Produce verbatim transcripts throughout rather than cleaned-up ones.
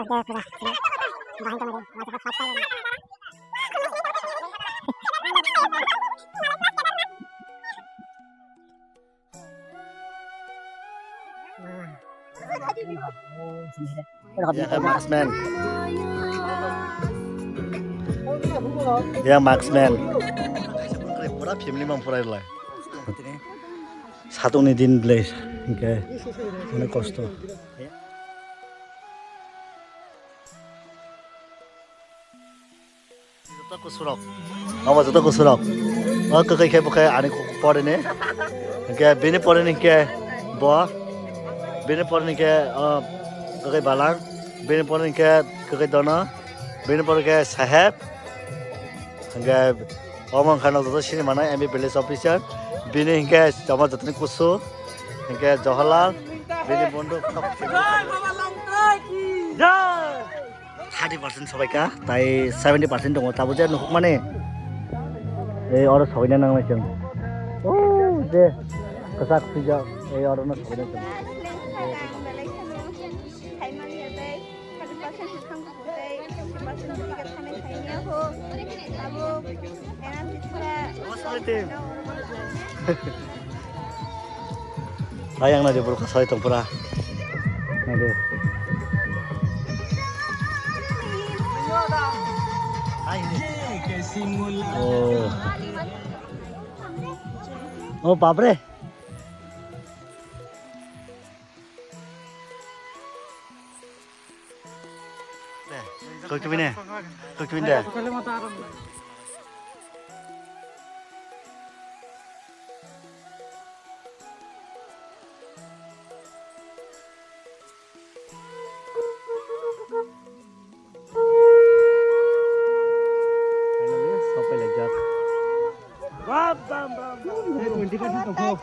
Ya, marksman. Ya, marksman. Pura family mang pura lai. Satungni din ble, hingke, onek kosto. Joto kusurok. Omo joto kusurok. O kwkhwi khe bokhe ani porini. Hingke bini porini hingke bo. Bini porini hingke, o, kwkhwi balang. Bini porini hingke kwkhwi dono. Bini porini hingke saheb. Hingke omo wngkha nok joto sini manai M B village officer. Bini hingke omo jotoni kusu. Hingke Jawaharlal. Bini bondhu. Jai! Thirty percent sobaikha, tai seventy percent tongo, tabuk je nukhukmani. Ei oro sobaina nangnai chwng. O je kwchak swijak, ei oro no sobaina chwng. Ayang na de bro kasai tong pura. Na de. Oh. Oh, bapre. Kau kibin ya? Kau kibin dah? Finally, sopai laijak. Bam, bam, bam, bam. Hey, twenty percent tongkho.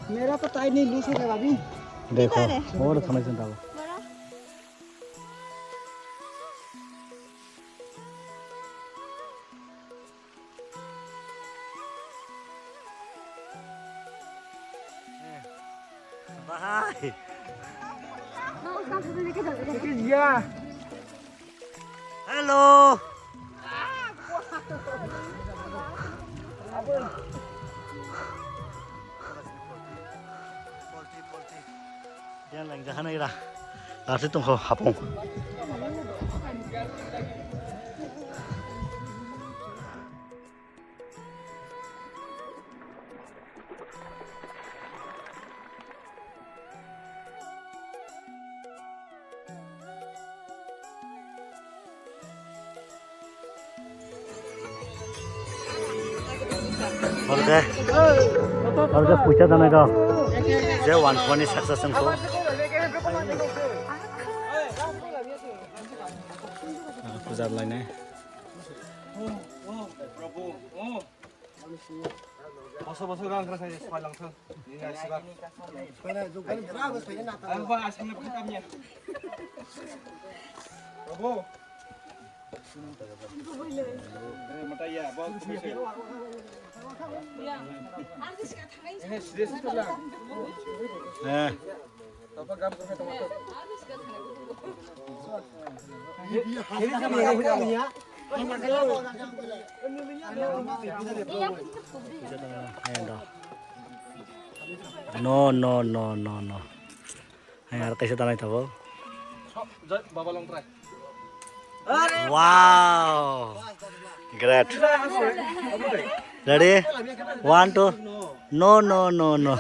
Mera to tai nahi, loose ho gaya abhi. Dekho, aur thanai chanta. Bhai. Hello. Yang lang jahan ira. Lasi tongkho hapung. Orge, orge puisa danai do. Je one twenty success wngkho. Puja lainai. Boso boso rang rang sai sai lang thang. Ni na siba. Ang ba asam na kami. Babu. Eh, mata ya, babu. Eh, serius tu lah. Eh. No, no, no, no, no. Hai, aro kaisa tanai tabuk. Wow. Great. Ready? One, two. No, no, no, no.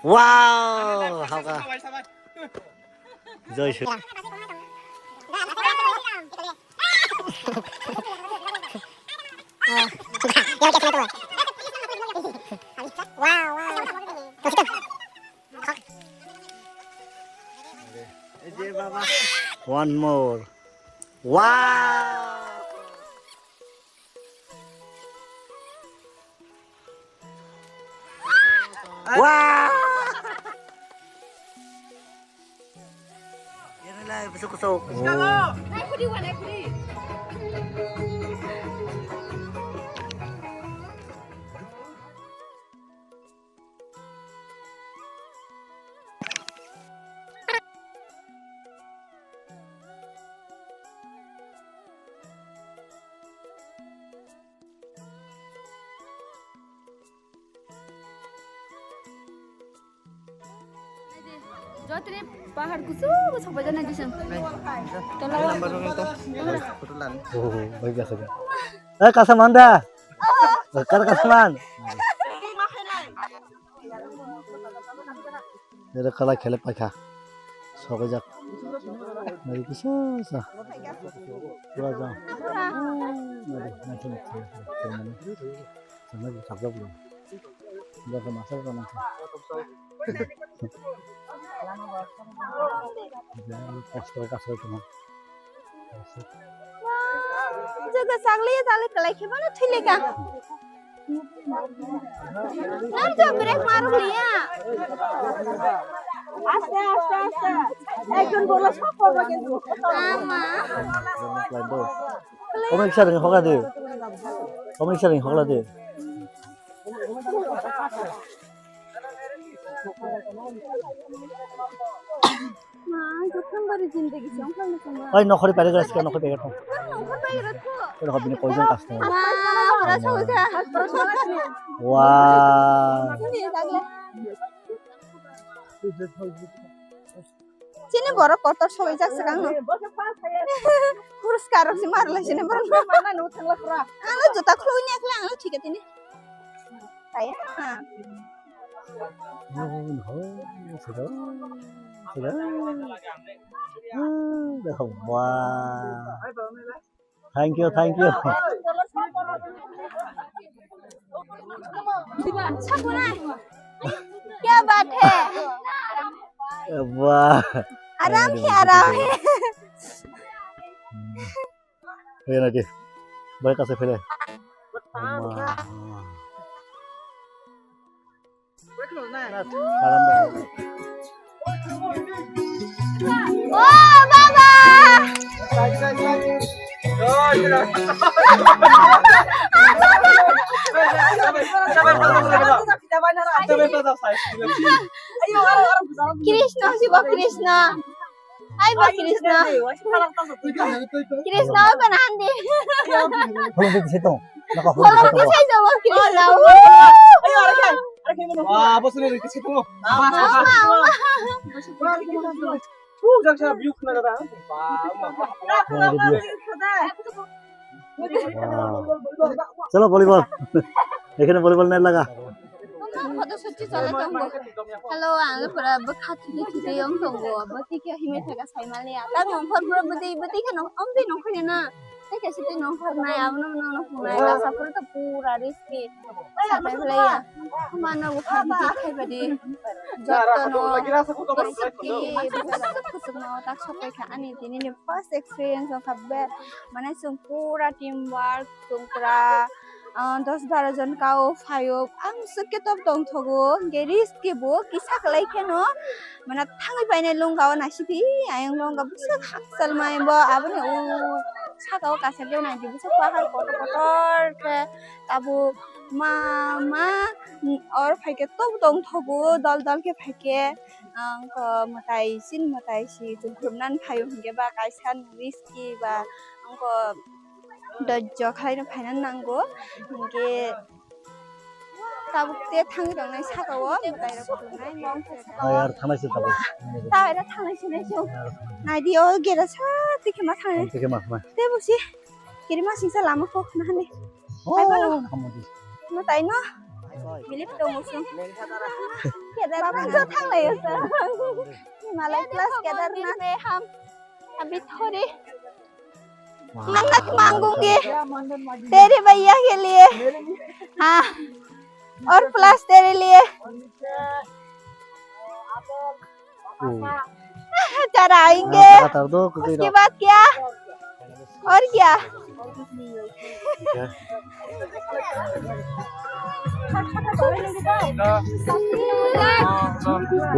Wow. Hauka. Joy Shri. Wow, wow. One more. Wow. Wow. Yan na lang, busog-busog. Oh. Jotri pahar kusu kusu baja na disam. Tolong. Number one to. Photo lan. Oh, baik biasa kan. Eh, kasaman dah. Kar kasaman. Era kala khele paikha. Sogajak. Nari kisa sa. Pura jang. Nari, nari, nari, nari. Sana bu sabda bu. Udah ke masa sana. Kasar kasar cuma. Jaga sagli ya sagli kalai kheba na thile ka. Nam jam brek maru liya. Aste aste aste. Ekjon bolo sab korbo kintu. Ama. Komik saring hokla de. Komik saring hokla de. Ma, jokhon bari zindagi se ongkhorna songma. Oi, nokhori pairek rasi ka, nokhori pairek thong. Nokhori pairek thong. Oi, nokhori bini koijon customer. Ma, ora songsa. Wah. Sini dagle. Chini borok kotor sogwi jak swkang no. Puriskar rok se mar lai sini borok no. Ano juta khulugwi ni akhle ano thik tini. Kaya. Oh, no, sudah. Sudah. Ah, dah, wah. Thank you, thank you. क्या बात है? वाह। आराम है, आराम है। Phele na di. Bai kasa phele. Oh, baba! Krishna, Shiva Krishna. Ai, ba Krishna. Krishna, ba nandi. Holong di situ. Naka holong di situ. Holong di situ, ba Krishna. Wah, apa sih ini situ? Wow. Chalo volleyball. Ekhane volleyball net laga. Hello, ang pura bwkha thidi thidi wng tongo. Bwtwi khe himwi thaka saimaliya. Tamo ongkhor pura bwtwi, bwtwi khe nong, omtwi nongkhorya na. Tei kaisa tei nongkhornai, abono bono nongkhornai. Kasa pura to pura risky. Sapai phlaiya. Mano bwkha thidi khaibadi. Jottono. Bwswk ki, bwswk kuchukno tak sokpai kha ani tini ni first experience wngkha be. Mane chwng pura team work, chwng pura, ah, dos baro jon kao phaio. Ang swk khe top tongthogo, hwnkhe risk khe bo kisa kwlai kheno, mane thangwi painai lungka o naisidi, ayang lungka bwswk hakchal mai bo, aboni o saka o kaisa khe naidi bwswk pahar kotor kotor khe tabuk ma, ma, or phaikhe top tongthogo, dol dol khe phaikhe, ang khe mwtai sin mwtai si chwng khulumnani phaio hwnkhe ba kaisa risk khe ba ang khe dojjo khlaina phaina nango, hinkhe tabuk te thangwi tongnai saka o mwtai rok tongnai mong khe saka o. Ai, ar thangnai se tabuk. Ta era thangnai se nai se. Naidi o gera sa tikhe ma thangnai. Tikhe ma, ma. Te busi kiri ma singsa lama kok nahani. Oh, ai, balo. Hamodi. Mwtai no. Bilip tongo sung. Kedarnath. Baba jo thanglai o sa. Himalaya plus Kedarnath. Ham. Abhi thori. Mannat mangungi. Tere bhaiya ke liye. Ha. Aur plus tere liye. Chara aayenge. Uske baad kya? Aur kya?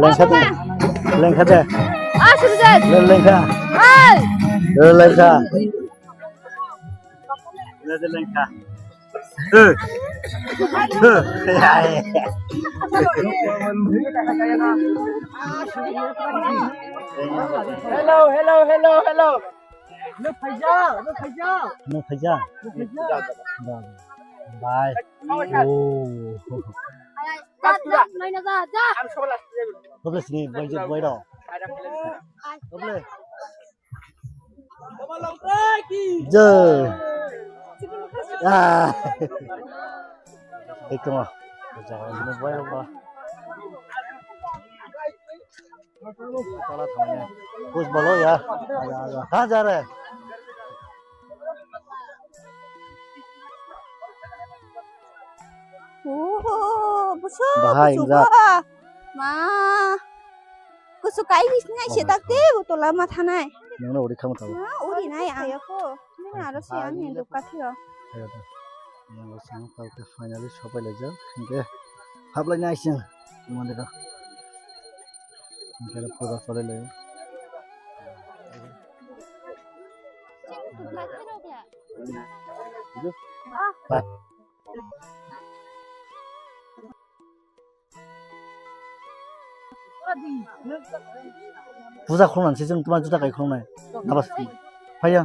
Lengkha de. Lengkha de. Ah, Surjit. Le lengkha. Oi. Le lengkha. Le lengkha. Hello, hello, hello, hello. Hello, Faija, hello, Faija. Hello, Faija. Bye. Oh. Robles ni boy, boy rok. Robles. Jai. Ah. Ekdom. Boy rok. Tola thangmani. Kus bolo ya. Kaha ja raha hai? Oho, buso, bahai kusu injak. Ba. Ma. Kusu kai bis nai se tak te, tola ma thanai. Nang na uri khama tabo. Ma, uri nai ayako. Nang aro se ani duka thio. Ayo da. Yang lo sang tau ke finally sopai le ja. Hingke haplai nai sing. Mande ka. Hingke pura sopai le. Bye. Puja khulumnani se chwng tuma juda kai khulumnai. Nabas phaiya.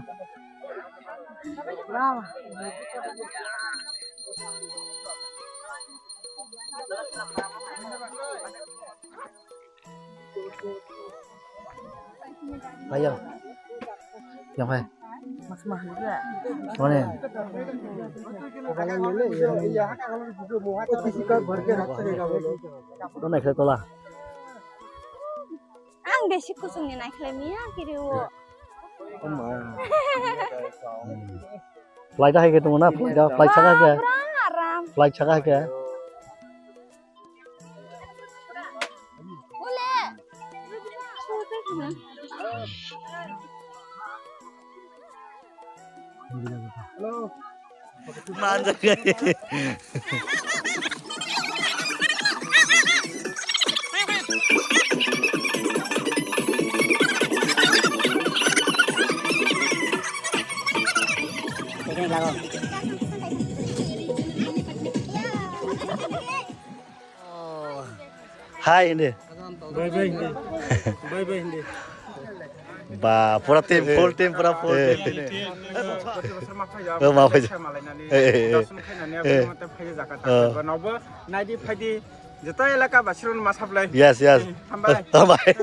Ayo. Yang hai. Mane. Tola naikhe tola. Ang besi kusungni naikhlai miya kiri o. Flight hai khe tongo na, flight, flight saka hai khe. Aram, aram. Flight saka hai khe. Hello. Hai, hindi. Bye bye, hindi. Bye bye, hindi. Ba, pura team, full team, pura full team ini. Eh. Oh, ma phai. Eh, eh, eh. Eh. Joto elaka basirun ma saplai. Yes, yes. Hambai. Hambai.